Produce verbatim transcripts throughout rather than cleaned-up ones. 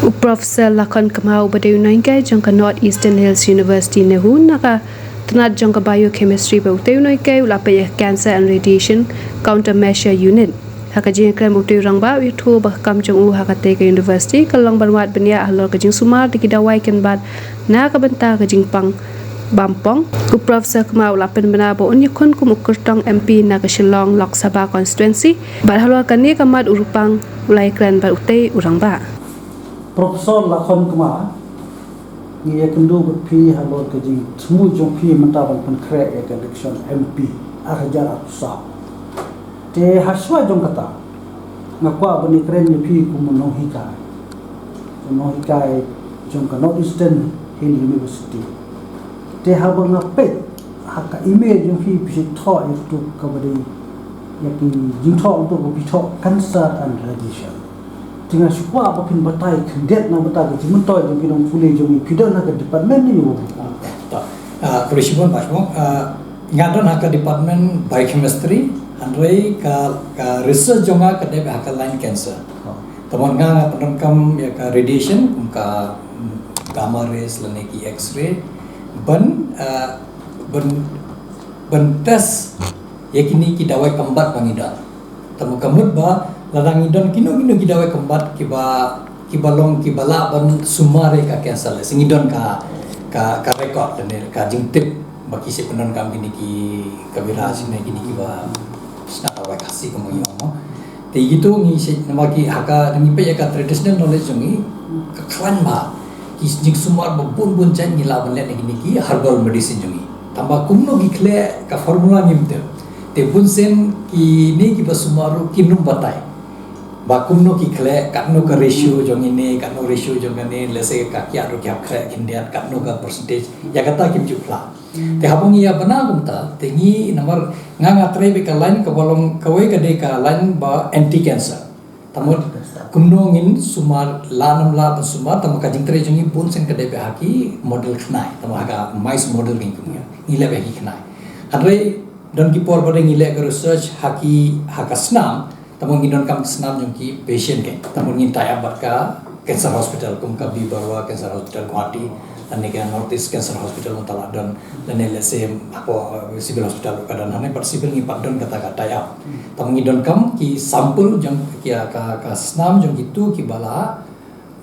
U Professor Lakhon Kma uba dei u nonghikai jong ka North Eastern Hills University NEHU na ka tnat jong ka biochemistry ba utei u nonghikai u la peit ïa ka cancer and radiation countermeasure unit. Ha ka jingkren ba utei u rangbah u ïathuh ba ka kam jong u ha katei ka university ka long ban wad bniah halor ka jingsumar da ki dawai kynbat na ka bynta ka jingpang bampong. U Professor Kma u la pynbna ba un ïakhun kum u kyrtong M P na ka Shillong Lok Sabha constituency bad halor kane ka mat u Rupang u la ïakren bad utei u rangbah. Professor Lakhon Kma, ngi ïakynduh bad phi halor ka jingthmu jong phi mynta ban pynkhreh ïa ka election M P ar hajar arphew saw. Te hashwa jong kata, nga kwah ban ïakren ïa phi kum u nonghikai, u nonghikai jong ka North Eastern Hill University. Te haba nga peit ha ka email jong phi, phi thoh ïa katu kaba dei ïa ki jingthoh katu kaba phi thoh cancer and radiation. Te nga shu kwah ba phin batai khyndiat na bynta ka jingmyntoi jong ki nongpule jong ngi, phi don ha ka department ne ïa u? Khublei shibun, bah shibun. Nga don ha ka department biochemistry, hynrei ka, ka research jong nga ka dei ha ka line cancer. Te namar nga, nga pyndonkam ïa ka radiation, kum ka gamma rays lane ki X-ray, ban, ban, ban test ïa kine ki dawai kymbat ba ngi don. Te namar ka mut ba lada ngi don kino kino ki dawai kymbat kiba, kiba long kiba lah ban sumar ïa ka cancer, lehse ngi don ka, ka, ka record lane ka jingtip ba ki shait pyndonkam kine ki, ka virus ne kine kiba sna dawai Khasi kumba ngi ong. Te ïa kito ngi shait, namar ki ha ka, ngi peit ïa ka traditional knowledge jong ngi ka khlaiñ ba ki jingsumar ba bun bun jait ngi lah ban leh na kine ki herbal medicine jong ngi. Tangba kumno ki khleh ka formula ngim tip. Te bunsien kine kiba sumar ruh kim nym batai ba kumno ki khleh, katno ka ratio jong ine, katno ratio jong kane, lehse ka kiad ruh ki hap khleh khyndiat, katno ka percentage, ïa kata kim ju phla. Te haba ngi ïa bna kumta, te ngi namar nga, nga trei bad ka line kaba long kawei ka dei ka line ba anti cancer. Te namar kumno ngin sumar, lah ne ym lah ban sumar, te namar ka jingtrei jong ngi bunsien ka dei bad ha ki model khnai, te namar ha ka mice model ngi kum ngi, ngi leh bad ha ki khnai. Hynrei don ki por ba dei ngi leh ka research ha ki, ha ka snam, te namar ngi donkam ka snam jong ki patient kein. Te namar ngin tie up bad ka cancer hospital, kum ka B Baruah Cancer Hospital Guwahati, lane ka North East Cancer Hospital mynta la don, lane lehse hapoh, uh, Civil Hospital ka don, hangne pat Civil ngi pat don kata ka tie up. Te namar ngi donkam ki sample jong ki, ka, ka snam jong kito kiba la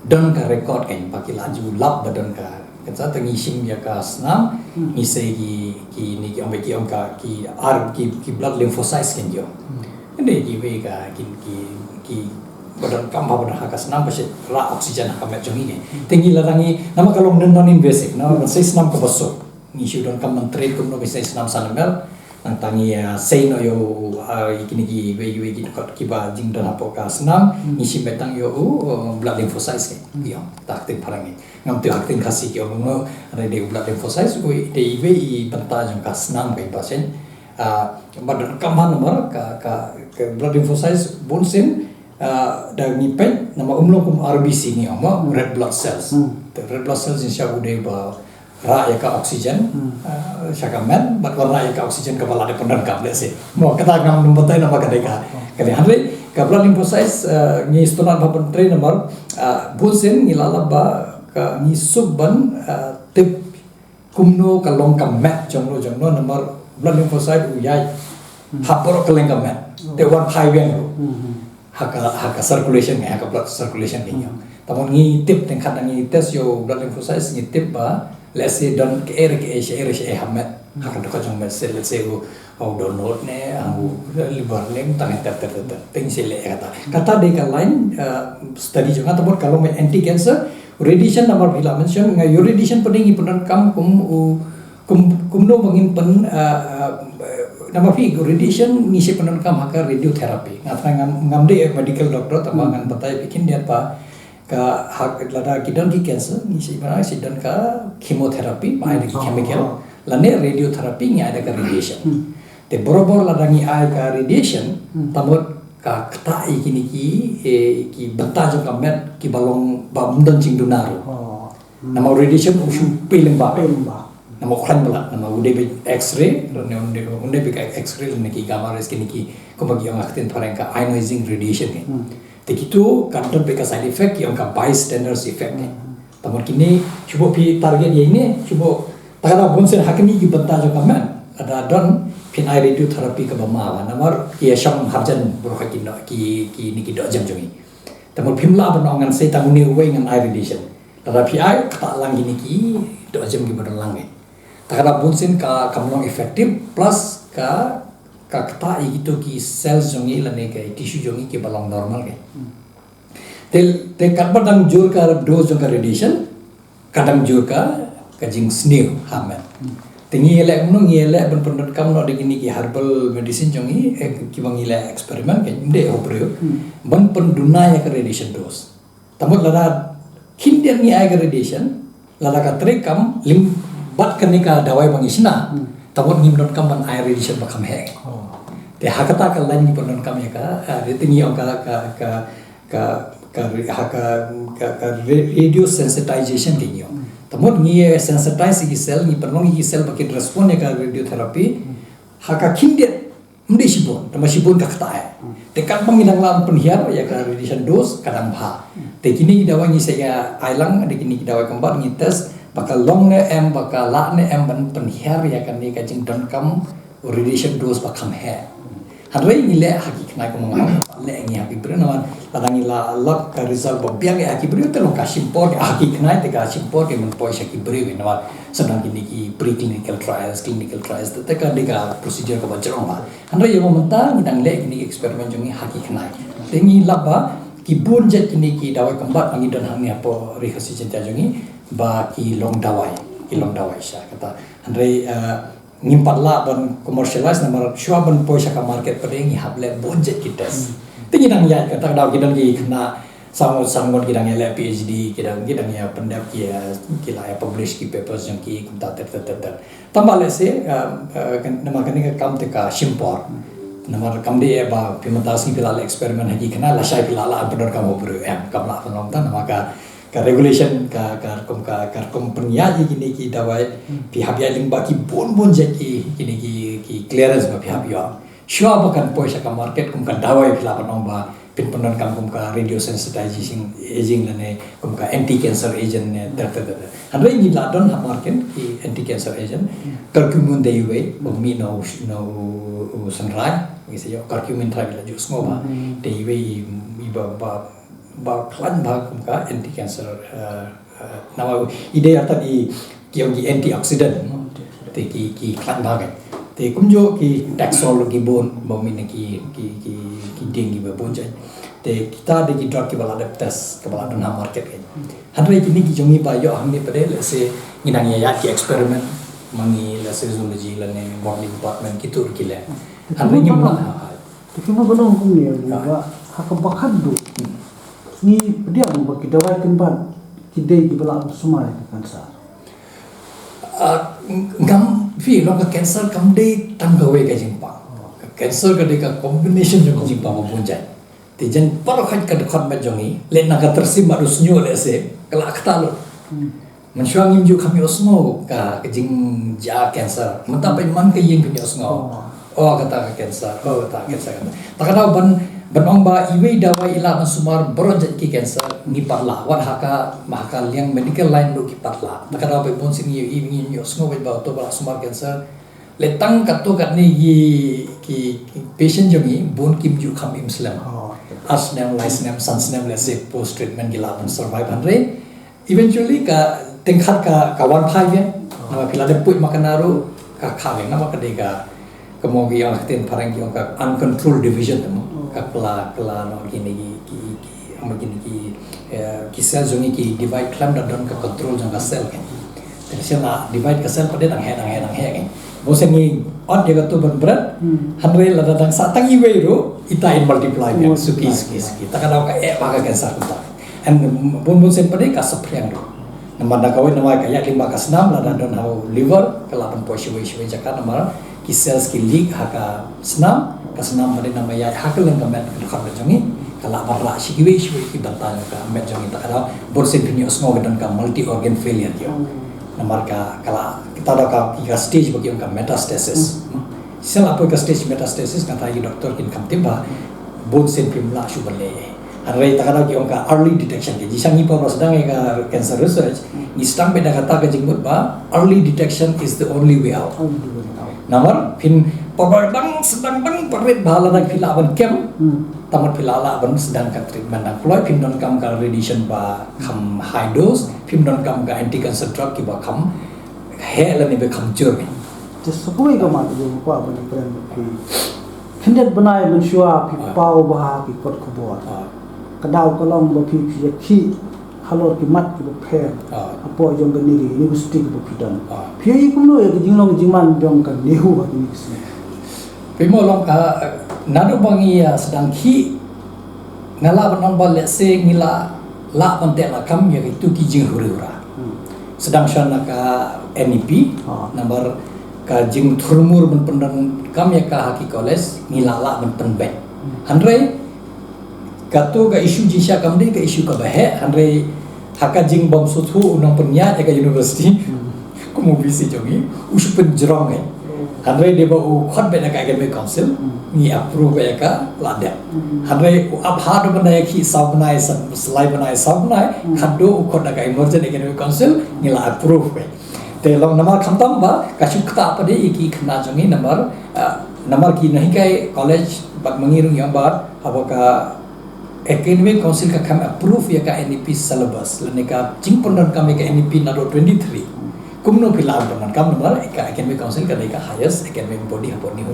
don ka record kein ba ki la ju lap ba don ka cancer, te ngi shim ïa ka snam, ngi sei ki, kine ki ong ba ki ong ka, ki ar, ki, ki blood lymphocytes kein ki ong. Kine kiwei ka, ki, ki, kiba donkam ba don ha ka snam ba shait rah oxygen ha ka met jong ngi. Te ngi lada ngi, namar ka long non invasive, namar ban sei snam kaba suk, ngi shu donkam ban train kumno ban sei snam san ml. Nangta ngi, ah, sei noh ïa u, ah, ïa kine kiwei kiwei ki kot kiba jingdon hapoh ka snam, ngi shim beit tang ïa u, uh, blood lymphocytes kein. Ïa, ha ka ktien phareng ngi, ngam tip ha ka ktien Khasi ki ong kumno, hynrei dei u blood lymphocytes, u dei iwei i bynta jong ka snam kein ba shait. Ah, ba donkam ha namar ka, ka, ka blood lymphocytes bunsien, ah, da ngi peit namar um long kum R B C ngi ong mo, red blood cells. Te red blood cells ngi shu u dei ba rah ïa ka oxygen, ah, sha ka met, bad wan rah ïa ka oxygen kaba la dep pyndonkam, lehse. Mo kata ngam nym batai namar ka dei ka, ka dei, hynrei ka blood lymphocytes, ah, ngi sngewtynnat ba pyntrei namar, ah, bunsien ngi la lap ba ka ngi suk ban, ah, tip kumno ka long ka met jong no jong no namar blood lymphocyte u ïaid ha baroh kylleng ka met. Te wan phai weng ruh ha ka, ha ka circulation ngi, ha ka blood circulation ngi. Te namar ngi tip, teng khat ngi test ïa u blood lymphocytes ngi tip ba lehse don kaei re kaei, shaei re shaei ha met, ha ka dkhot jong met, se lehse u, u dohnud ne, u liver ne, tang ter ter ter ter. Te ngi sei leh kata. Kata dei ka line, uh, study jong nga, te namar ka long anti cancer, radiation namar phi la mention, nga ïa u radiation pat ngi pyndonkam kum u kum, kumno ba ngin pyn, ah, ah, namar phi radiation ngi shu pyndonkam ha ka radiotherapy. Nga tang ngam, ngam dei medical doctor, tangba ngan batai phi khyndiat ba ka, ha, lada ki don ki cancer ngi shu pyndonkam, shu don ka chemotherapy ba ai da ki chemical, lane radiotherapy ngi ai da ka radiation. Te barabor lada ngi ai ka radiation, te mut ka ktah ïa kine ki, eh, ki bynta jong ka met kiba long bym don jingduna ruh. Namar radiation u shu plie lyngba. Namar u khlaiñ palat, namar u dei beit X-ray, lane u dei, u dei beit ka X-ray lane ki gamma rays, kine ki, kumba ki ong ha ka ktien phareng ka ionizing radiation ngi. Te kitu kan don bad ka side effect ki ong ka bystander's effect. Te mut kine shu bok phi target ïa ine, shu bok, te ka dei bun sien ha kine ki bynta jong ka met. Lada don phin ai radiotherapy kaba ma ba namar ki ïa shong ha jan baroh ki noh ki, kine ki dohjem jong ngi. Te mut phim lah ban ong ngan sei tang une uwei ngan ai radiation. Lada phi ai ktah lang kine ki dohjem kiba don lang ngi. Te ka dei bun sien ka, kam long effective plus ka, ka ktah ïa kitu ki cells jong ngi lane ka tissue jong ngi kiba long normal ngi. Te, te katba dang jur ka dose jong ka radiation, ka dang jur ka, ka jingsniew ha met. Te ngi ïaleh kumno, ngi ïaleh ban pyndonkam noh da kine ki herbal medicine jong ngi, eh, kiba ngi leh experiment ka, ym dei ha u briew. Ban pynduna ïa ka radiation dose. Te mut lada khyndiat ngi ai ka radiation, lada ka trei kam lem bad kane ka dawai ba ngi shna. Te mut ngim donkam ban ai radiation ba kham heh. Te ha kata ka line ngi pyndonkam ïa ka, ah, te ngi ong ka, ka, ka, ka, ka, ha ka, ka, ka ra-, radio sensitization te ngi ong. Te mut ngi sensitize ïa ki cell, ngi pynlong ïa ki cell ba kin respond ïa ka radiotherapy. Ha ka khyndiat, ym dei shibun, tangba shibun ka ktah eh. Te katba ngi dang lah pynhiar ïa ka radiation dose ka dang bha. Te kine ki dawai ngi sa ïa ai lang, da kine ki dawai kynbat ngi test ba ka long ne em, ba ka lah ne em ban pynhiar ïa kane ka jingdonkam radiation dose ba kham heh. Hynrei ngi leh ha ki khnai kumba nga ong, leh ngi ha ki briew namar lada ngi la lap ka result ba biang ïa ha ki briew te long ka shim por ha ki khnai, te ka shim por ki ban poi sha ki briew namar sa don kine ki preclinical trials, clinical trials, te, te ka dei ka procedure kaba jrong bha. Hynrei ïa ba mynta ngi dang leh kine ki experiment jong ngi ha ki khnai. Te ngi lap ba ki bun jait kine ki dawai kynbat ba ngi don hangne hapoh Ri Khasi Jaiñtia jong ngi ba ki long dawai, ki long dawai sha kata. Hynrei, eh, ngim pat lah ban commercialize namar shuwa ban poi sha ka market pat ngi hap leh bun jait ki test. Te ngi dang ïaid, kata ka daw ki don ki khynnah saw ngut, saw ngut ki dang ïaleh PhD, ki dang, ki dang ïa pyndep, ki, eh, ki la ïa publish ki papers jong ki kumta ter ter ter ter. Tangba lehse, eh, eh, kan, namar kane ka kam te ka shim por. Namar kam dei ba phi mynta sngi phi la leh experiment ha ki khynnah, lashai phi la lah ban pyndonkam ha u briew, em, kam lah ban long ta namar ka, ka regulation, ka, ka rukom, ka, ka rukom pynïaid ïa kine ki dawai, phi hap ïaid lyngba ki bun bun jait ki, kine ki, ki clearance ba phi hap ïoh. Shuwa ba kan poi sha ka market kum ka dawai phi lah ban ong ba phin pyndonkam kum ka radio sensitizing agent lane kum ka anti cancer agent ne ter ter ter. Hynrei ngi la don ha market ki anti cancer agent. Curcumin dei iwei ba mih na u, na u, u synrai. Ngi sa ïoh curcumin trai ba la ju sngew ba dei iwei i ba, ba, ba khlaiñ bha kum ka anti cancer, eh, eh, namar i dei artat i ki ong ki antioxidant. Te ki, ki khlaiñ bha ka. Te kumjuh ki Taxol ki bun ba mih na ki, ki, ki, ki dieng kiba bun jait. Te kita dei ki drug kiba la dep test, kiba la don ha market ka. Hynrei kine ki jong ngi ba ïoh hangne pat lehse ngi dang ïa ïaid ki experiment ma ngi lehse zoology lane botany department kitu ki leh. Hynrei ngim lah ha. Te kumba ban ong kumne ba ha kaba khatduh ngi pdiang ba ki dawai kynbat ki dei kiba lah ban sumar ïa ka cancer. Ah, ngam, phi, long ka cancer kam dei tang kawei ka jingpang. Ka cancer ka dei ka combination jong ka jingpang ba bun jait. Te jan baroh khat ka dkhot met jong ngi, leh na ka tyrsim bad u shñiuh lehse ka la ktah lut. Mynshuwa ngim ju kham ïohsngew ka, ka jingjia cancer. Mynta peit man ka ïing phin ïohsngew. Oh, kata ka cancer, oh, kata ka cancer, kata. Ta ka daw ban, ban ong ba iwei dawai i lah ban sumar baroh jait ki cancer, ngi pat lah. Wat ha ka, ha ka liang medical line ruh ki pat lah. Ta ka daw peit bun sien ngi, ngi, ngi ïohsngew peit ba uto ba la sumar cancer. Leh tang katto katne ki, ki, ki patient jong ngi bun kim ju kham im slem. Oh, okay. Ar snem, lai snem, san snem lehse post treatment ki lah ban survive, hynrei eventually ka teng khat ka, ka wan phai biang. Namar phi la dep put ma ka na ruh ka kha biang namar ka dei ka, ka mo ki ong ha ktien phareng ki ong ka uncontrolled division te mo. Ka kylla, kylla noh kine ki, ki, ki, ong ba kine ki, eh, ki cell jong ngi ki divide khlem da don ka control jong ka cell ka. Te sien la divide ka cell pat dang heh, dang heh, dang heh ka. Bun sien ngi ot ïa katu ban bret. Hynrei lada dang sah tang iwei ruh, ita in multiply biang, suki, suki, suki. Ta ka daw ka eh bha ka cancer kumta. And bun bun sien pat ka saphriang ruh. Namar da kawei namar ka ïaid lyngba ka snam, lada don ha u liver ka lah ban poi shawei shawei jaka namar ki cells ki leak ha ka snam, ka snam pat namar ïaid ha ka lyngba met ka dkhot met jong ngi, ka lah ban rah shi kiwei shawei ki bynta jong ka met jong ngi. Ta ka daw bun sien phin ïohsngew ka don ka multi organ failure ki ong. Namar ka, ka la, kita da ka, ka stage ba ki ong ka metastasis. Sien la poi ka stage metastasis, kata ki doktor kin kham tip ba bun sien phim lah shuh ban leh. Hynrei ta ka dei ki ong ka early detection, ka jingshah ngi para sdang ïa ka cancer research, ngi sdang beit da kata ka jingmut ba early detection is the only way out. Namar phin para dang sdang dang parit ba lada phi lah ban kem, tang ba phi lah lah ban sdang ka treatment dang kloi, phim donkam ka radiation ba kham high dose, phim donkam ka anti cancer drug kiba kham heh lane ba kham jur. Te sa kawei ka mat jong nga kwah ban pynpaw phi. Khyndiat bnai mynshuwa phi paw bha ki kot khubor. Ka daw ka long ba phi phi ïakhih halor ki mat kiba pher. Hapoh jong kane ka university kaba phi don. Phi ïohi kumno ïa ka jinglong jingman jong ka NEHU ha kine ki sngi? Phi mo long ka naduh ba ngi ïa sdang khih, nga lah ban ong ba lehse ngi lah lah ban teh lah kam ïa kitu ki jinghuri hura. Sdang shuwa na ka NEP, namar ka jingthurmur ban pyndonkam ïa ka ha ki college ngi lah lah ban pynbeit. Hynrei kato ka issue jingshah kam dei ka issue kaba heh, hynrei ha ka jingbym sngewthuh u nongpynïaid ïa ka university, kum u VC jong ngi, u shu pynjrong ngi. Hynrei dei ba u khot beit na ka academic council, ngi approve ïa ka la dep. Hynrei u ap ha da ban da ïakhih saw bnai, sa-, lai bnai, saw bnai, khadduh u khot na ka emergent academic council, ngi la approve beit. Te long namar khamtam ba ka shu ktah pat de ïa ki khynnah jong ngi namar, ah, namar ki nonghikai college bad ma ngi ruh ngi ong ba haba ka Academic Council ka kham approve ïa ka NEP syllabus lane ka jingpyndonkam ïa ka NEP naduh twenty-three. Kumno phi lah ban pyndonkam namar ka Academic Council ka dei ka highest academic body hapoh NEHU.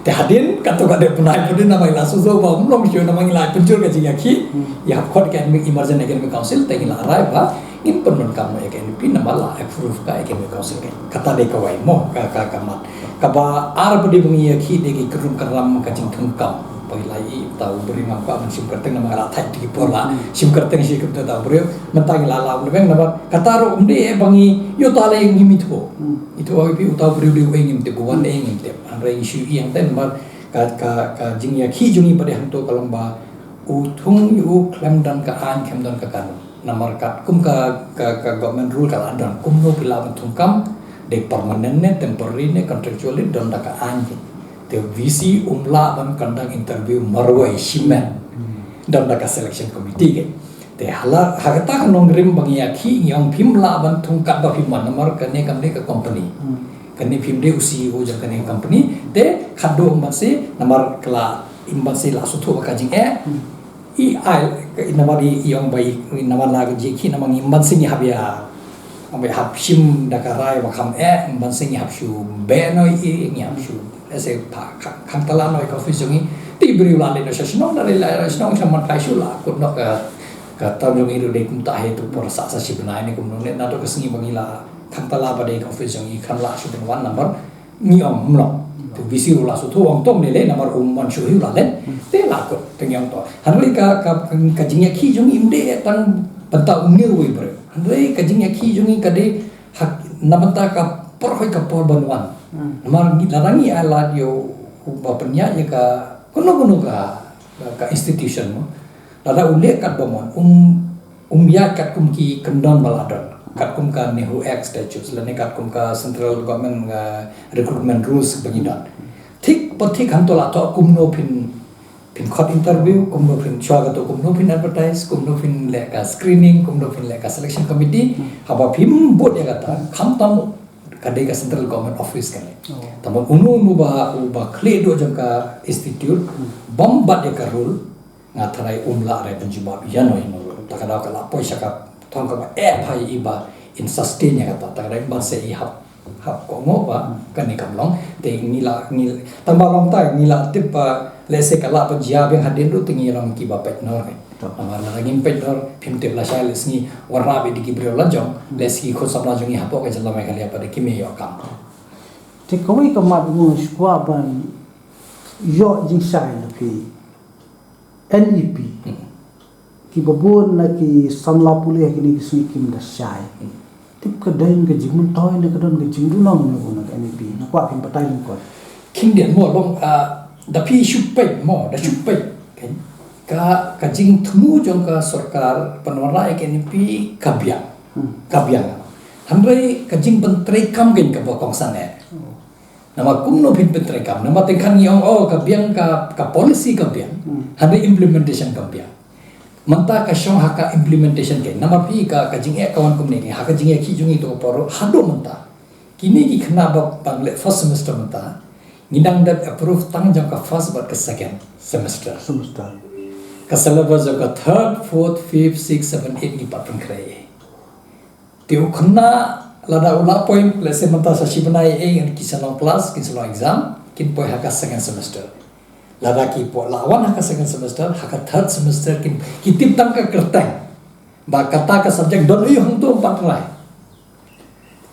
Te hadien kato ka dei bnai bnai namar la shu ba um long shu namar la pynjur ka jingïakhih ïa hap khot ka Academic, Emergent Academic Council te ngi la rai ba ngin pyndonkam ïa ka NEP namar la approve ka Academic Council ka. Kata dei kawei mo ka, ka, ka mat. Kaba ar ba dei ba ngi ïakhih dei ki kynrum kynram ka jingthung kam. Ba ngi la ïohi uta u briew, ngam kwah ban shim kyrteng namar la thait ki por la shim kyrteng shi kumta uta u briew. Mynta ngi la lah ban beng namar kata ruh ym dei ba ngi ïoh ta lei ngim ithuh. Ithuh ïa phi uta u briew dei uei ngim tip, u wan dei ngim tip. Hynrei ngi shu ïeng te namar ka, ka, ka jingïakhih jong ngi ba dei hangto ka long ba u thung ïa u khlem don ka aiñ khlem don ka kanun. Namar katkum ka, ka, ka government rule ka la don kumno phi lah ban thung kam, dei permanent ne, temporary ne, contractual ne, don da ka aiñ. Te VC um lah ban conduct interview marwei shimet. Don da ka selection committee ke. Te hala, ha kata ka nongrim ba ngi ïakhih ngi ong phim lah ban thung katba phim wan namar kane kam dei ka company. Kane phim dei u CEO jong kane ka company. Te khadduh um banse namar ka la im banse la sngewthuh ka jingeh. I ai, i namar i, i ong ba i, i namar la ka jingïakhih namar ngim banse ngi hap ïa, ong ba hap shim da ka rai ba kham eh, ngim banse ngi hap shu beh noh i, ngi hap shu, lehse pha, kha-, khang tala noh i ka office jong i. Te i briew la leit noh sha shnong, da leit la shnong sha man phai shu la kut noh ka, ka term jong i ruh dei kumta hi tu por sa sa shi bnai ne kumno ne, naduh ka sngi ba ngi la khang tala ba dei ka office jong i kham lah shu ban wan namar ngi ong ym long. Te VC u la sngewthuh ong to ym lei lei namar um wan shuh hi u la leit. Te la kut te ngi ong to. Hynrei ka, ka, ka jingïakhih jong ngi ym dei tang bynta une uwei briew. Hynrei ka jingïakhih jong ngi ka dei ha na bynta ka por hoi ka por ban wan. Namar ngi lada ngi ai lad ïa u ba pynïaid ïa ka kano kano ka, ka institution mo. Lada u leh katba mon um um ïaid katkum ki kyndon ba la don, katkum ka NEHU Act statutes lane katkum ka Central Government, uh, Recruitment Rules ba ngi don. Thik pa thik hangto la thoh kumno phin, phin khot interview, kumno phin shuwa kato, kumno phin advertise, kumno phin leh ka screening, kumno phin leh ka selection committee. Haba phim bud ïa kata, khamtam ka dei ka Central Government office kane. Tangba uno uno ba, uba khlieh duh jong ka institute bym bat ïa ka rule, nga tharai um lah re pynjubab ïano ïano ruh. Ta ka daw ka la poi sha ka thong kaba eh phai i ba in sustain ïa kata. Ta ka daw ban se i hap, hap kohnguh ba kane kam long. Te ngi la, ngi, tangba long ta ngi la tip ba lehse ka la pynjia biang hadien ruh te ngi long kiba peit noh re. Namar lada ngim peit noh phim tip lashai lehse ngi wanrah beit da ki briew la jong, lehse ki khun samla jong ngi hapoh ka jylla Meghalaya pat kim ïoh kam. Te kawei ka mat ngi sngewkwah ban ïoh jingshai na phi. NEP. Kiba bun na ki samla pule ha kine ki sngi kim da shai. Tip ka don ka jingmyntoi ne ka don ka jingdonong ne ka NEP. Nga kwah phin batai lyngkot. Khyndiat mo long, ah, da phi shu peit mo, da shu peit. Ka, ka jingthmu jong ka sorkar pynwanrah ïa ka NEP ka biang. Ka biang. Hynrei ka jingpyntreikam kaba kongsan eh. Namar kumno phin pyntreikam, namar teng khan ngi ong, oh, ka biang ka, ka policy ka biang, hynrei implementation ka biang. Mynta ka shong ha ka implementation ka, namar phi ka, ka jingeh ka wan kumne ka, ha ka jingeh ki jong ngi to ka por haduh mynta. Kine ki khynnah ba, ba leh first semester mynta, ngi dang dep approve tang jong ka first bad ka second semester. Semester. Ka syllabus jong ka third, fourth, fifth, sixth, seven, eight ngi pat pynkhreh. Te u khynnah lada u lah poi, let's say mynta sa shi bnai, eh, ki sa long class, ki sa long exam, kin poi ha ka second semester. Lada ki poi lah wan ha ka second semester, ha ka third semester kin, ki tip tang ka kyrteng ba kata ka subject don ïa hangto pat lai.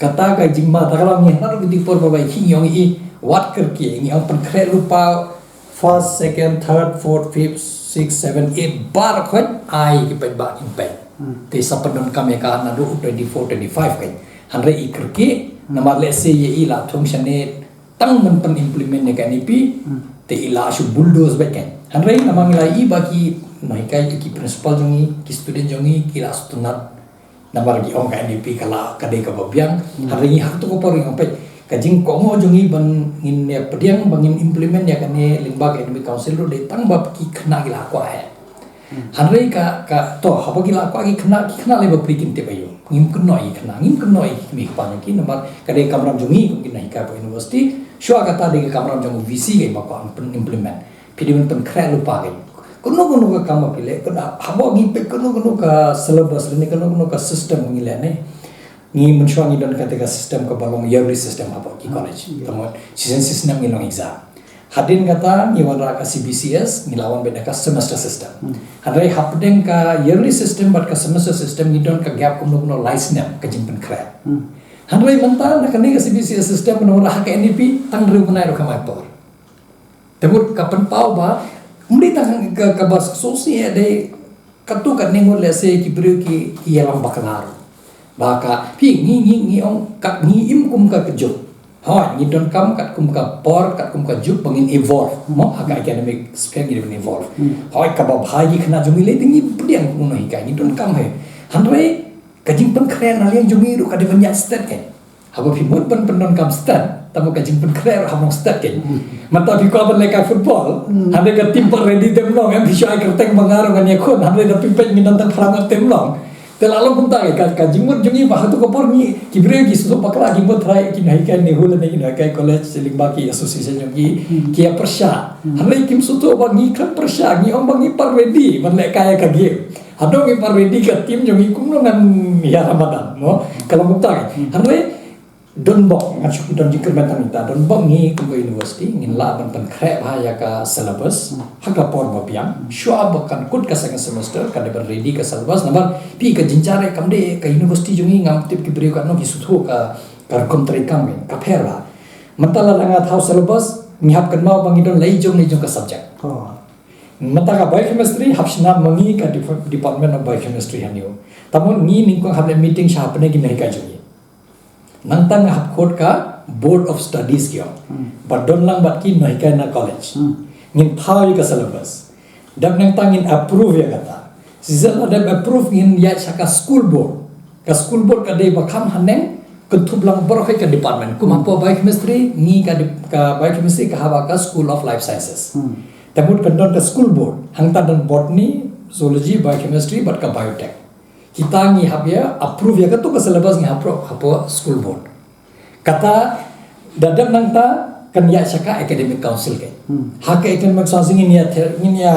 Kata ka jingma ta ka long ngi na rugi por ba bai ki ngi ong i wat kyrkieh ngi ong pynkhreh lypa first, second, third, fourth, fifth, sixth, seven, eight bar khot ai ki peit ba kin peit. Te sa pyndonkam ïa ka naduh twenty-four, twenty-five kan. Hynrei i kyrkieh namar lehse ïa i la thung shane tang ban pyn implement ïa ka N E P. Te i la shu bulldoze beit kan. Hynrei namar ngi la i ba ki nonghikai ki principal jong ngi, ki student jong ngi ki la sngewtynnat. Namar ki ong ka N E P ka la ka dei kaba biang. Hynrei ngi ha kato ka por ngi ong peit ka jingkohnguh jong ngi ban ngin ïa pdiang ban ngin implement ïa kane lyngba ka Academic Council ruh dei tang ba ki khynnah ki la kwah eh. Hynrei ka, ka to haba ki la kwah ki khynnah, ki khynnah lei bapli kin tip aïu. Ngim kynnoh ïa ki khynnah, ngim kynnoh ïa ki kmie ki kpa jong ki namar ka dei ka kamram jong ngi kum ki nonghikai ba university. Shuwa kata dei ka kamram jong u V C kaba kwah ban pyn implement. Phi dei ban pynkhreh lypa kein. Kano kano ka kam ba phi leh, kano haba ngi peit kano kano ka syllabus ne kano kano ka system ngi leh ne. Ngi mynshuwa ngi don kata ka system kaba long yearly system haba ki college. Tangba season season ngi long exam. Hadien kata ngi wanrah ka C B C S, ngi la wan beit da ka semester system. Hynrei hapdeng ka yearly system bad ka semester system ngi don ka gap kumno kumno lai snem ka jingpynkhreh. Hynrei mynta na kane ka C B C S system ban wanrah ha ka N E P tang hynriew bnai ruh kam ai por. Te mut ka pynpaw ba ym dei tang ka, kaba sngewsih ïa dei katto katne ngut lehse ki briew ki, ki ïalam bakla ruh. Ba ka phi ngi, ngi, ngi ong kat ngi im kum ka, ka juk. Hooid ngi donkam kat kum ka por, kat kum ka juk ba ngin evolve. Mo ha ka academic sphere ngi dei ban evolve. Hooid kaba bha ïa ki khynnah jong ngi lei te ngi pdiang kum u nonghikai ngi donkam hi. Hynrei ka jingpynkhreh na liang jong ngi ruh ka dei ban ïaid stet kein. Haba phi mut ban pyndonkam stet, tangba ka jingpynkhreh ruh ha mong stet kein. Mynta phi kwah ban lehkai football, hynrei ka team pat ready tem long, em phi shu ai kyrteng ba nga ruh ngan ïakhun, hynrei da phi peit ngi don tang phra ngut tem long. Te la long kumta ka, ka jingmut jong ngi ba ha kato ka por ngi ki briew ki sngewthuh bakla ki mut trai ki nonghikai NEHU lane ki nonghikai college lyngba ki association jong ki, ki ïa pyrshah. Hynrei kim sngewthuh ba ngi khlem pyrshah, ngi ong ba ngi pat ready ban lehkai ka game. Haduh ngi pat ready ka team jong ngi kumno ngan ïa Ramadan, mo? Ka long kumta ka. Hynrei don bok, ngan shu don jingkyrmen tang ita, don bok ngi kum ka university ngin lah ban pynkhreh bha ïa ka syllabus ha ka por ba biang. Shuwa ba kan kut ka second semester ka dei ban ready ka syllabus. Namar phi ka jynjar eh kam dei ka university jong ngi ngam tip ki briew katno ki sngewthuh ka, ka rukom treikam ka pher bha. Mynta lada nga thaw syllabus ngi hap kynmaw ba ngi don lai jong lai jong ka subject. Mynta ka biochemistry hap shna ma ngi ka dep-, department of biochemistry ha NEHU. Tangba ngi nyngkong hap leh meeting sha hapdeng ki nonghikai jong ngi. Nangta nga hap khot ka board of studies ki ong. Ba don lang bad ki nonghikai na college. Ngin thaw ïa ka syllabus. Dep nangta ngin approve ïa kata. Shisien la dep approve ngin ïaid sha ka school board. Ka school board ka dei ba kham haneng kynthup lang baroh ka department. Kum hapoh biochemistry ngi ka dep-, ka biochemistry ka hap ha ka School of Life Sciences. Te mut kan don ka school board, hangta don botany, zoology, biochemistry bad ka biotech. Kita ngi hap ïa approve ïa kato ka syllabus ngi hap rok hapoh school board. Kata da dep nangta kan ïaid sha ka academic council kein. Ha ka academic council ngin ïa ther-, ngin ïa,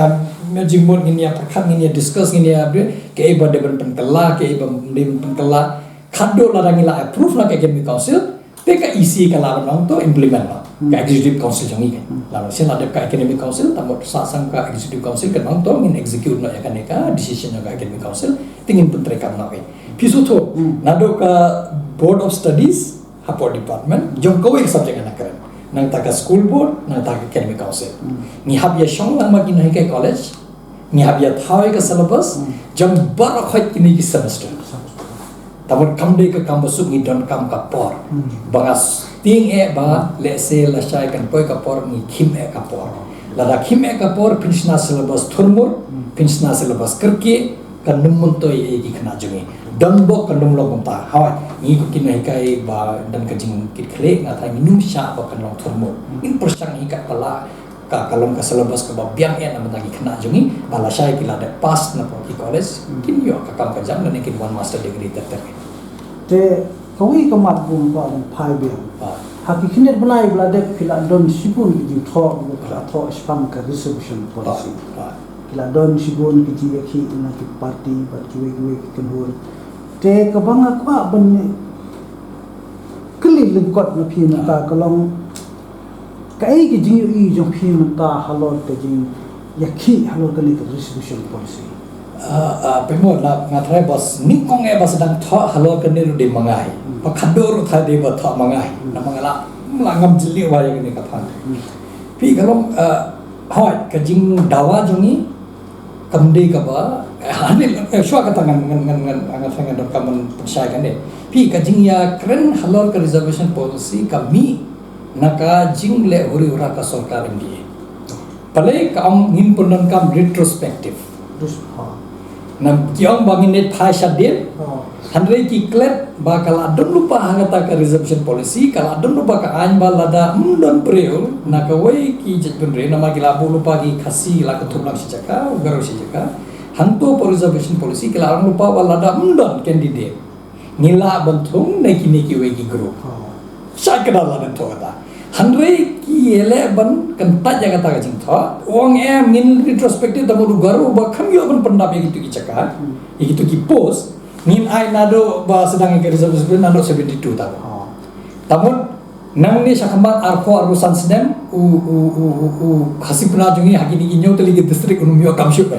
ngin ïa jingmut, ngin ïa pyrkhat, ngin ïa discuss, ngin ïa bri kaei ba dei ban pynkylla, kaei ba ym dei ban pynkylla. Khatduh lada ngi la approve na ka academic council, te ka E C ka lah ban ong to implement noh. Ka executive council jong ngi kein. Lada shisien la dep ka academic council, tangba sah sang ka executive council kan ong to ngin execute noh ïa kane ka decision jong ka academic council, te ngin pyntreikam noh kein. Phi sngewthuh, naduh ka board of studies hapoh department jong kawei ka subject nga kren. Nangta ka school board, nangta ka academic council. Ngi hap ïa shong lang ma ki nonghikai college, ngi hap ïa thaw ïa ka syllabus jong baroh kine ki semester. Tangba kam dei ka kam ba suk, ngi donkam ka por. Ba nga tieng eh ba lehse lashai kan poi ka por ngi khim eh ka por. Lada khim eh ka por phin shna syllabus thurmur, phin shna syllabus kyrkieh, kan ym myntoi ïa ki khynnah jong ngi. Don bok kan ym long kumta. Hooid, ngi kum ki nonghikai ba don ka jingkitkhlieh, nga tharai ngin ym shah ba kan long thurmur. Ngin pyrshang hi katba lah Ka, ka long ka syllabus kaba biang eh na bynta ki khynnah jong ngi, ba lashai ki la dep pass na ki college, kin ïoh ka kam ka jam, lane kin wan master degree ter ter. Te kawei ka mat bun ba ban phai biang. Ha ki khyndiat bnai ba la dep ki la don shibun ki jingthoh, ki la thoh shaphang ka reservation policy. Ki la don shibun ki jingïakhih na ki party bad kiwei kiwei ki kynhun. Te kaba nga kwah ban kylli lyngkot na phi mynta ka long, kaei ka jingïohi jong phi mynta halor ka jingïakhih halor kane ka reservation policy? Ah, ah, pynmut la nga trai bas nyngkong eh bas dang thoh halor kane ruh dei ma nga hi. Ba khadduh ruh trai dei ba thoh ma nga hi. Na ma nga la, la ngam jylliew ba ïa kane ka thang. Phi ka long, ah, hooid ka jingdawa jong ngi kam dei kaba, eh, hangne, eh, shuwa kata ngan, ngan, ngan, ngan, ngan, ngan, ngan donkam ban pynshai kane. Phi ka jingïakren halor ka reservation policy ka mih na ka jingleh huri hura ka sorkar M D A. Pale ka ong ngin pyndonkam retrospective. Na ki ong ba ngin leit phai shadien. Hynrei ki klet ba ka la don lypa ha kata ka reservation policy, ka la don lypa ka aiñ ba lada ym don briew na kawei ki jaitbynriew, namar ki la buh lypa ki Khasi la kynthup lang shi jaka, u Garo shi jaka. Hangto ka reservation policy ki la ong lypa ba lada ym don candidate, ngi lah ban thung na kine kiwei ki group. Shai kdar la ban thoh kata. Hynrei ki ïaleh ban kyntait ïa kata ka jingthoh. U ong em ngin retrospective, tangba u Garo ba kham ïoh ban pyndap ïa kito ki jaka, ïa kito ki post, ngin ai naduh ba sdang ïa ka reservation naduh seventy two taku. Tangba nangne sha khmat arphew arphew san snem u, u, u, u, u Khasi Pnar jong ngi ha kine ki hynñiew tylli ki district un ym ïoh kam shuh.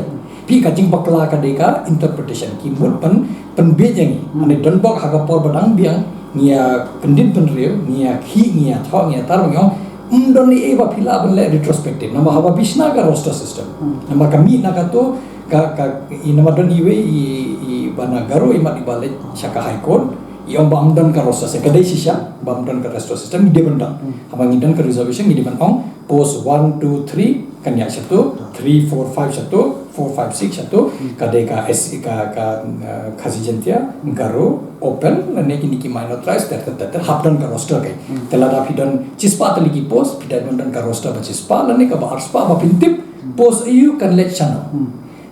Phi ka jingbakla ka dei ka interpretation, ki mut ban pynbiej ïa ngi. Hynrei don bok ha ka por ba dang biang ngi ïa kyndit bynriew, ngi ïa khih, ngi ïa thoh, ngi ïa tar, ngi ong ym don ei ei ba phi lah ban leh retrospective. Namar haba phi shna ka roster system, namar ka mih na kato ka, ka, i namar don iwei i, i ba na Garo i mat i ba leit sha ka High Court, i ong ba ym don ka roster system, ka dei shisha ba ym don ka roster system, ngi dei ban don. Haba ngi don ka reservation ngi dei ban ong post one, two, three kan ïaid shato, three, four, five shato, four, five, six shato, ka dei ka S C, ka, ka, eh, Khasi Jaintia, Garo, Open, lane kine ki minor tribes, ter ter ter ter, hap don ka roster kai. Te lada phi don shispah tylli ki post, phi dei ban don ka roster ba shispah, lane kaba arspah ba phin tip post aiu kan leit shano.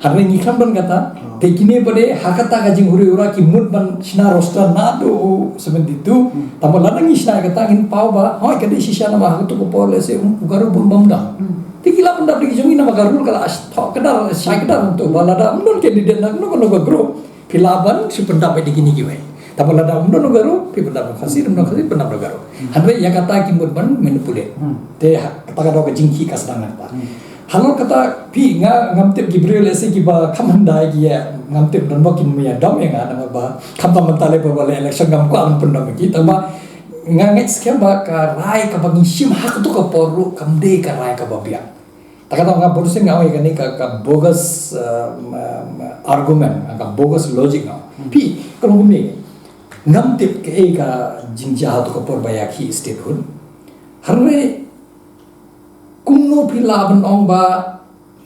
Hynrei ngi khlem don kata, te kine ba dei ha kata ka jinghuri hura ki mut ban shna roster naduh u seventy two. Tangba lada ngi shna kata ngin paw ba hooid ka dei shisha namar ha kato ka por lehse u Garo bun bym dang. Te ki la pyndap da ki jong ngi namar ka rule ka la thoh kdar, shai kdar hangto ba lada ym don candidate na kano kano ka group, phi lah ban shu pyndap beit da kine kiwei. Tangba lada ym don u Garo phi pyndap da u Khasi, ym don Khasi pyndap da u Garo. Hynrei ïa kata ki mut ban manipulate. Te ha kata ka dei ka jingkhih ka sdang na kata. Halor kata phi, nga ngam tip ki briew lehse kiba kham hyndai ki ïa, ngam tip, don ba kin ym ïa dom ïa nga namar ba khamtam mynta lei ba leh election ngam kwah ban pyndom ïa ki, tangba nga ngeit skhem ba ka rai kaba ngi shim ha kato ka por ruh kam dei ka rai kaba biang. Ta kata nga bun sien nga ong ïa kane ka, ka bogus, um, um, argument, ka bogus logic nga. Phi, ka long kumne, ngam tip kaei ka jingjia ha kato ka por ba ïa khih statehood. Hynrei kumno phi lah ban ong ba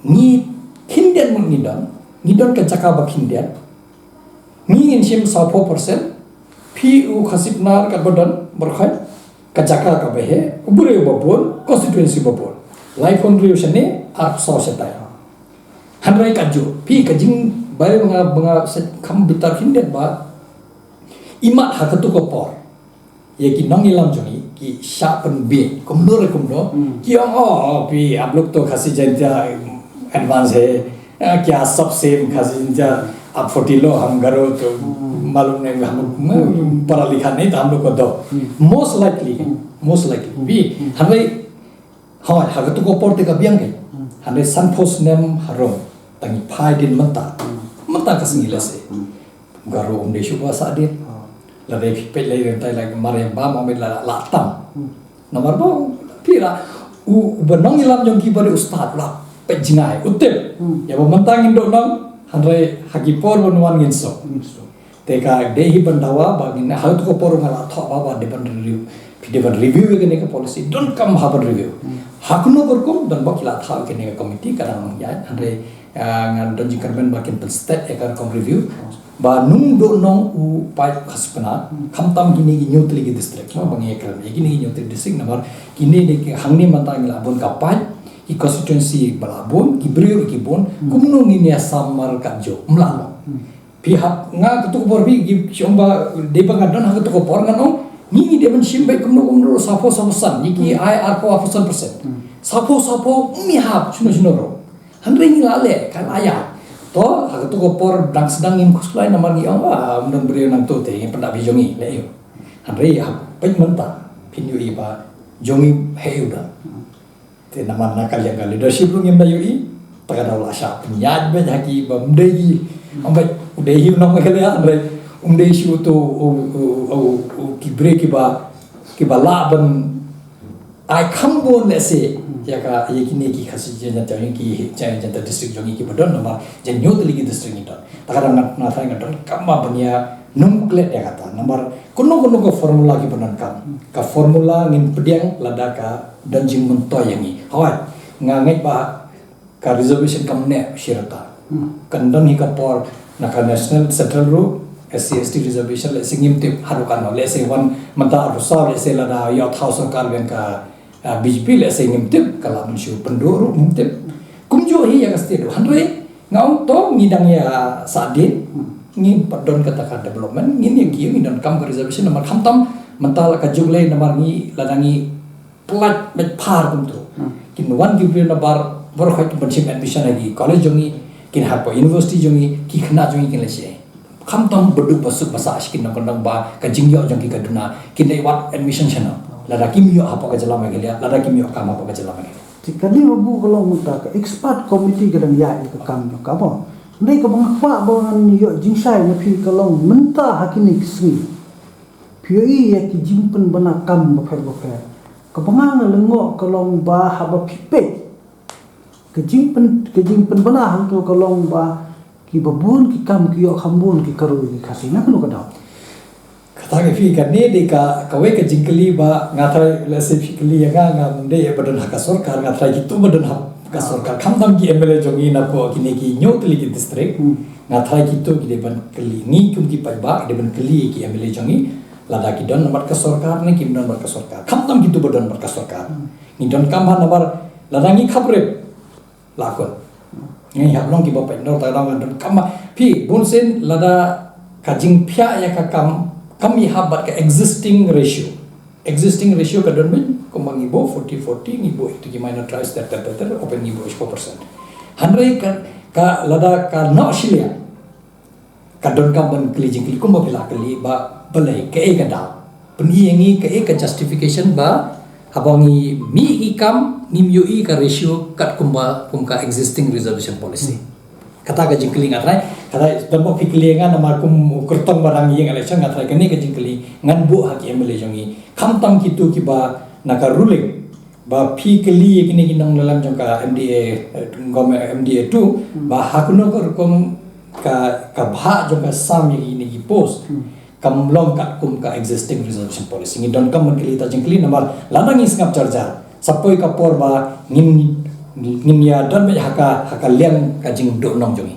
ngi khyndiat mut ngi don, ngi don ka jaka ba khyndiat, ngi ngin shim sawphew percent, phi u Khasi Pnar katba don, Markhait, ka jaka kaba heh, u briew ba bun, constituency ba bun. Laiphew hynriew shane, arphew saw shatai. Hynrei kajuh, phi ka jing ba nga, ba nga sa kham bitar khyndiat ba i mat ha kato ka por ïa ki nongïalam jong ngi ki shah pynbiej kumno re kumno, ki ong, oh, oh, phi, आप लोग तो खासी जनजाति advance है, eh, क्या सबसे खासी जनजाति आप फटीलो, हम गरो तो मालूम नहीं, हम लोग, hmm, पढ़ा लिखा नहीं था, हम लोग को दो। Most likely, most likely phi, hynrei hooid, ha kato ka por te ka biang kein. Hynrei sanphew snem harum, tang ngi phai dien mynta. Mynta ka sngi lehse Garo um dei shuh ba sah dien. Lada phi peit lei, lei, lei, mar ïa ba ma met la, la tam. Namar ba phi la, u, uba nongïalam jong ki ba dei u stad u la peit jngai, u tip ïa ba mynta ngin duh nong, hynrei ha ki por ban wan ngin suk. Te ka dei hi ban dawa ba ngin, ha kato ka por nga la thoh ba, ba dei ban review, phi dei ban review ïa kane ka policy, donkam ha ban review. Ha kano ka rukom, don ba ki la thoh ïa kane ka committee, ka dang nang ïaid, hynrei, ah, nga don jingkyrmen ba kin pynsted ïa ka rukom review ba nang duh nong u paid Khasi Pnar, khamtam kine ki hynñiew tylli ki district, ba ngi ïakren ïa kine ki hynñiew tylli district, namar kine dei ki hangne mynta ngi la bun ka paid, ki constituency ba la bun, ki briew ki bun, kumno ngin ïa samar katjuh, ym lah long. Phi hap nga kato ka por phi, ki shu ong ba, dei ba nga don ha kato ka por ngan ong, ngi ngi dei ban shim beit kumno kumno, saphew saphew san, ngi ki ai arphew arphew san percent. Saphew saphew, ym ïahap, shano shano ruh. Hynrei ngi la leh, kan aya. To, ha kato ka por dang sdang ngim khuslai namar ngi ong, ah, ym don briew nangto te, ngin pyndap hi jong ngi, leh ïoh. Hynrei hap peit mynta, phin ïohi ba, jong ngi heh u don. Te namar na ka liang ka leadership ruh ngim da ïohi. Ta ka daw la shah pynïaid beit ha ki ba ym dei ki. Ym beit u dei hi u nong Meghalaya, hynrei um dei shu to u, u, u, u, ki briew ki ba, ki ba lah ban ai kham bun lehse ïa ka, ïa kine ki Khasi Jaiñtia, ïa ki Jaiñtia district jong ngi ki ba don namar jaiñtia tylli ki district ngi don. Ta ka daw nga, nga tharai nga donkam ban ïa num klet ïa kata. Namar kumno kumno ka formula ki ba donkam. Ka formula ngin pdiang lada ka don jingmyntoi ïa ngi. Hawai, nga ngeit ba ka reservation kam neh shi rta. Kan don hi ka por na ka national central ruh, S C S T reservation lehse ngim tip haduh katno. Lehse wan mynta arphew saw lehse lada ïoh thaw sorkar biang ka, ah, B J P lehse ngim tip, ka lah ban shu pynduh ruh ngim tip. Kumjuh hi ïa ka state ruh. Hynrei nga ong to ngi dang ïa sahdien, ngi pat don kata ka development, ngin ïa kiew, ngi donkam ka reservation namar khamtam mynta la ka juk lei namar ngi lada ngi pynlait beit phar kumto. Kin wan ki briew na bar, bar khoi kin ban shim admission ha ki college jong ngi, kin hap ha university jong ngi, ki khynnah jong ngi kin leit shaei. Khamtam ba duk ba suk ba sah sha ki nongkyndong ba ka jingïoh jong ki ka duna, kin leit wad admission shano. Lada kim ïoh hapoh ka jylla Meghalaya, lada kim ïoh kam hapoh ka jylla Meghalaya. Te kane ba buh ka long mynta ka expert committee ka dang ïaid ïa ka kam jong ka ba. Hynrei kaba nga kwah ba ngan ïoh jingshai na phi ka long mynta ha kine ki sngi. Phi ïohi ïa ki jingpynbna kam bapher bapher. Kaba nga nga lyngngoh ka long ba haba phi peit. Ka jingpyn, ka jingpynbna hangto ka long ba kiba bun ki kam ki ïoh kham bun ki kyroi ki Khasi, na kano ka daw? Kata ka phi kane dei ka, kawei ka jingkylli ba nga tharai lehse phi kylli ïa nga, ngam dei ba don ha ka sorkar, nga tharai kito ba don ha ka sorkar. Khamtam ki M L A jong ngi napoh kine ki hynñiew tylli ki district. Nga tharai kito ki dei ban kylli ngi kum ki paidbah, ki dei ban kylli ki M L A jong ngi. Lada ki don bad ka sorkar ne kim don bad ka sorkar. Khamtam kito ba don bad ka sorkar. Ngi donkam ha namar lada ngi khapbrip la khun. Ngi hap long kiba pyndonkam, ta ka daw nga donkam. Phi, bunsien lada ka jingpynïaid ïa ka kam, kam ïahap bad ka existing ratio. Existing ratio ka don mynta kumba ngi buh forty forty, ngi buh ïa ki minor tribes ter ter ter ter, hynrei ngi buh four percent. Hynrei ka, ka lada ka noh shiliang. Ka donkam ban kylli jingkylli kumba phi la kylli ba balei, kaei ka daw. Pyni ïa ngi kaei ka justification ba haba ngi mih ïa ki kam ngim ïohi ka ratio katkum ba kum ka existing reservation policy. Kata ka jingkylli nga tharai, kata tang ba phi kylli nga namar kum u kyrtong ba dang ïeng election, nga tharai kane ka jingkylli ngan buh ha ki M L A jong ngi. Khamtam kito kiba na ka ruling. Ba phi kylli ïa kine ki nongïalam jong ka M D A, eh, government M D A two, ba ha kano ka rukom ka, ka bhah jong ka sam ïa kine ki post. Kam long katkum ka existing reservation policy. Ngi donkam ban kylli ta jingkylli namar lada ngi sngap jar jar. Sa poi ka por ba ngin, ngin ïa don beit ha ka, ha ka liang ka jingduhnong jong ngi.